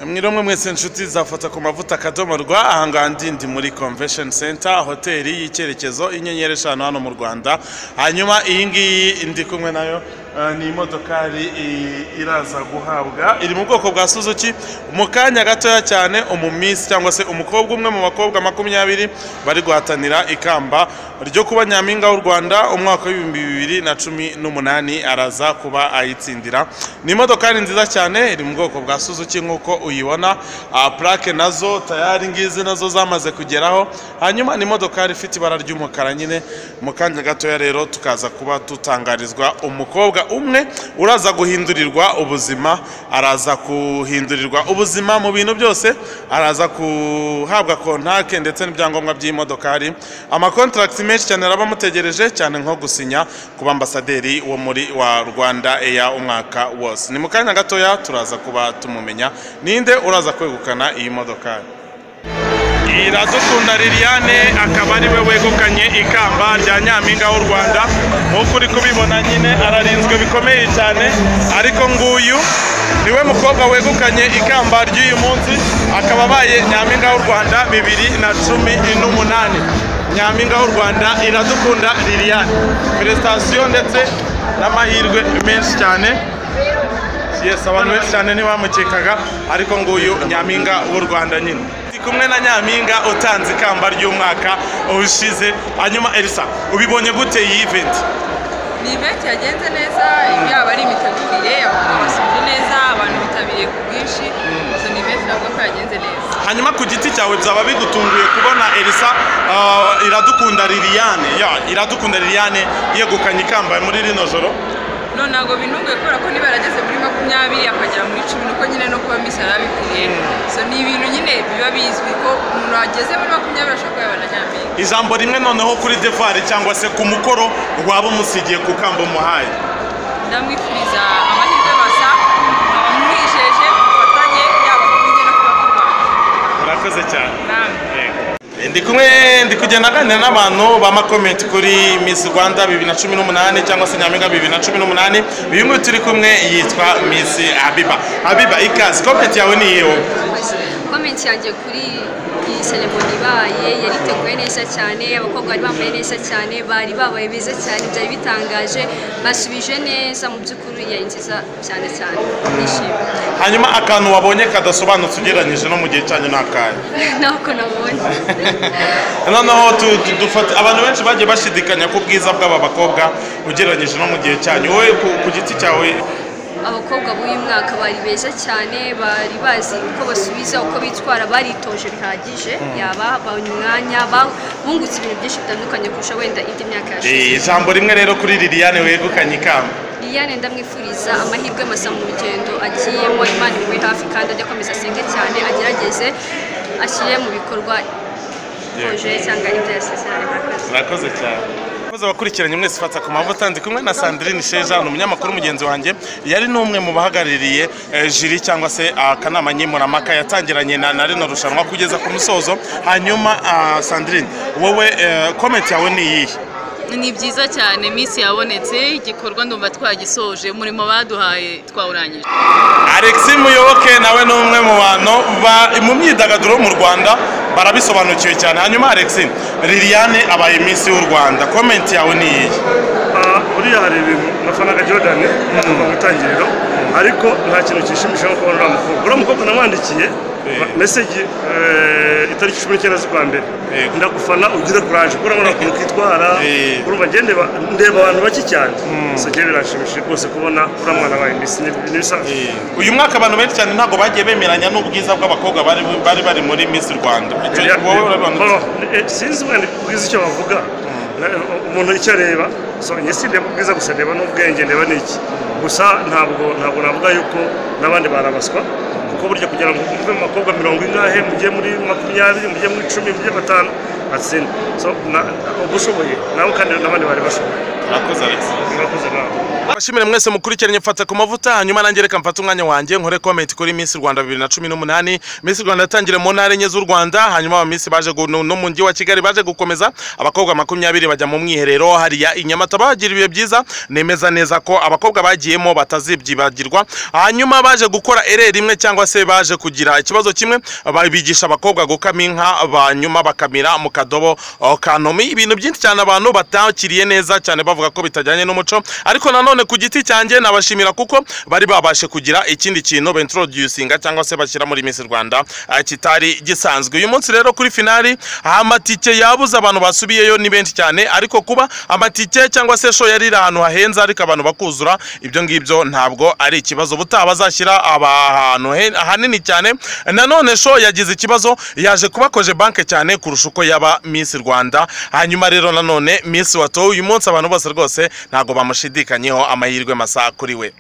Mwiromwe mwese inshuti zafata ku mavuta akadomo rwa. Ahangaha ndi muri Convention Center, hoteli y'icyerekezo, inyenyeri 5 hano mu Rwanda. Hanyuma iyi ngiyi ndi kumwe nayo ni imodokari iraza guhabwa, iri mu bwoko bwa Suzuki. Mu kanya gatoya cyane umumisi cyangwa se umukobwa umwe mu bakobwa 20 bari guhatanira ikamba ryo kuba nyampinga w'u Rwanda umwaka w'2018 araza kuba ayitsindira. Ni imodokari nziza cyane iri mu bwoko bwa Suzuki nk'uko uyibona, plaque nazo tayari ngizi nazo zamaze kugeraho. Hanyuma ni imodokari ifite ibara ry'umukara nyine. Mu kanya gatoya rero tukaza kuba tutangarizwa umukobwa umwe uraza guhindurirwa ubuzima, araza guhindurirwa ubuzima mu bintu byose, araza kuhabwa kontake ndetse n'ibyangombwa by'imodokari. Amakontrakt menshi cyane arabamutegereje cyane, nko gusinya kuba ambasaderi wo muri wa Rwanda Air umwaka wose. Ni mu kanya gatoya turaza kuba tumumenya ninde uraza kwegukana iyi modokari. Iradukunda Liliane akaba ari we wegukanye ikamba rya nyampinga w'u Rwanda. Nk'uko uri kubibona nyine ararinzwe bikomeye cyane, ariko nguyu niwe mukobwa wegukanye ikamba ry'uyu munsi, akaba abaye nyampinga w'u Rwanda 2018. Nyampinga w'u Rwanda Iradukunda Liliane, felicitation ndetse n'amahirwe menshi cyane. Yes, abantu benshi cyane ntibamukekaga, ariko nguyu nyampinga w'u Rwanda nyine. Ndi kumwe na nyampinga utanze ikamba ry'umwaka ushize. Hanyuma Elsa, ubibonye gute iyi event? Ni event yagenze neza, yaba ari imitegurire, abakobwa basubije neza, abantu bitabiriye ku bwinshi. So ni event navuga ko yagenze neza. Hanyuma ku giti cyawe byaba bigutunguye kubona Elsa Iradukunda Liliane, ya Iradukunda Liliane yegukanye ikamba muri rino joro? No, ntabwo bintunguye kubera ko niba yarageze muri 20 akagera muri 10, nuko nyine no kuba Miss yarabikwiye. So ni ibintu nyine biba bizwi ko umuntu ageze muri 20 ashobora kuba yabona nyampinga. Ijambo rimwe noneho kuri devoir cyangwa se ku mukoro waba umusigiye ku kamba umuhaye. Ndamwifuriza amahirwe masa, abamwijeje ubufatanye yaba kuri njye no kuba ku Rwanda. Murakoze cyane. Namwe. Ndi kumwe ndi kugenda aganira n'abantu b'amakomenti kuri Miss Rwanda 2018 cyangwa se nyampinga 2018. Uyu nguyu turi kumwe yitwa Miss Habiba. Habiba, ikaze, comment yawe ni iyihe? Comment yanjye kuri iyi ceremony ibaye, yariteguye neza cyane, abakobwa bari bambaye neza cyane, bari babaye beza cyane, byari bitangaje, basubije neza, mu by'ukuri yari nziza cyane cyane, nishimye. Hanyuma akantu wabonye kadasobanutse ugereranyije no mu gihe cyanyu ni akahe? Nako nabonye. Noneho dufate abantu benshi bagiye bashidikanya ku bwiza bw'aba bakobwa ugereranyije no mu gihe cyanyu, wowe ku giti cyawe? Abakobwa b'uyu mwaka bari beza cyane, bari bazi uko basubiza, uko bitwara, baritoje bihagije, yaba babonye umwanya, bungutse ibintu byinshi bitandukanye kurusha wenda indi myaka yashize. Ijambo rimwe rero kuri Liliane wegukanye ikamba. Liliane ndamwifuriza amahirwe masa mu rugendo agiyemo, Imana imube hafi kandi ajye akomeza asenge cyane, agerageze ashyire mu bikorwa projet cyangwa ibyo yasezeranye. Murakoze cyane. Murakoze abakurikiranye mwese Fata ku mavuta. Ndi kumwe na Sandrine Sheja, ni umunyamakuru mugenzi wanjye, yari n'umwe mu bahagarariye jury cyangwa se akanama nkemurampaka yatangiranye na rino rushanwa kugeza ku musozo. Hanyuma Sandrine, wowe comment yawe ni iyihe? Ni byiza cyane, Miss yabonetse, igikorwa ndumva twagisoje, umurimo baduhaye twawurangije. Alexis Muyoboke nawe ni umwe mu bantu mu myidagaduro mu Rwanda barabisobanukiwe cyane. Hanyuma Alexis, Liliane abaye Miss w'u Rwanda, comment yawe ni iyihe? Buriya hari ibintu nafanaga Jordan kuva mu itangiriro, ariko nta kintu kishimisha nko kubona uriya mukobwa. Uriya mukobwa namwandikiye message itariki 19 z'ukwa mbere, ndagufana ugire courage, kuko urabona ukuntu kitwara, urumva njye ndeba abantu bake cyane. So njye birashimishije rwose kubona uriya mwana wabaye Miss, ni ibisanzwe. Uyu mwaka abantu benshi cyane ntabwo bagiye bemeranya n'ubwiza bw'abakobwa bari muri Miss Rwanda. Wowe urabibona? Sinzi wenda ubwiza icyo bavuga, umuntu icyo areba. So njye sindeba ubwiza gusa, ndeba n'ubwenge, ndeba n'iki gusa. Ntabwo navuga yuko n'abandi barabaswa, kuko burya kugira ngo muve mu bakobwa 40 mujye muri 20, mujye muri 10, mujye 5 atsinda. So ubushoboye nabo kandi n'abandi bari bashoboye. Murakoze Alexis. Murakoze nawe. Abashimire mwese mukurikiranye Fata ku mavuta. Hanyuma nanjye reka mfate umwanya wanjye nkore comment kuri Miss Rwanda 2018. Miss Rwanda yatangire mu ntara enye z'u Rwanda, hanyuma aba Miss baje no mu mujyi wa Kigali baje gukomeza, abakobwa 20 bajya mu mwiherero hariya i Nyamata, bagira ibihe byiza. Nemeza neza ko abakobwa bagiyemo batazibyibagirwa. Hanyuma baje gukora erreur imwe cyangwa se baje kugira ikibazo kimwe, bigisha abakobwa gukama inka banyuma bakamira mu kadobo ka ntomi, ibintu byinshi cyane abantu batakiriye neza cyane bavuga ko bitajyanye n'umuco. Ariko nanone ku giti cyanjye nabashimira kuko bari babashe kugira ikindi kintu baintroducinga cyangwa se bashyira muri Miss Rwanda kitari gisanzwe. Uyu munsi rero kuri finali amatike yabuze, abantu basubiyeyo ni benshi cyane, ariko kuba amatike cyangwa se show yari iri ahantu hahenze ariko abantu bakuzura, ibyo ngibyo ntabwo ari ikibazo. Ubutaha bazashyira ahantu hanini cyane. Nanone show yagize ikibazo, yaje kuba Cogebanque cyane kurusha uko yaba Miss Rwanda. Hanyuma rero nanone Miss watowe uyu munsi abantu bose rwose ntabwo bamushidikanyeho, amahirwe masa kuri we.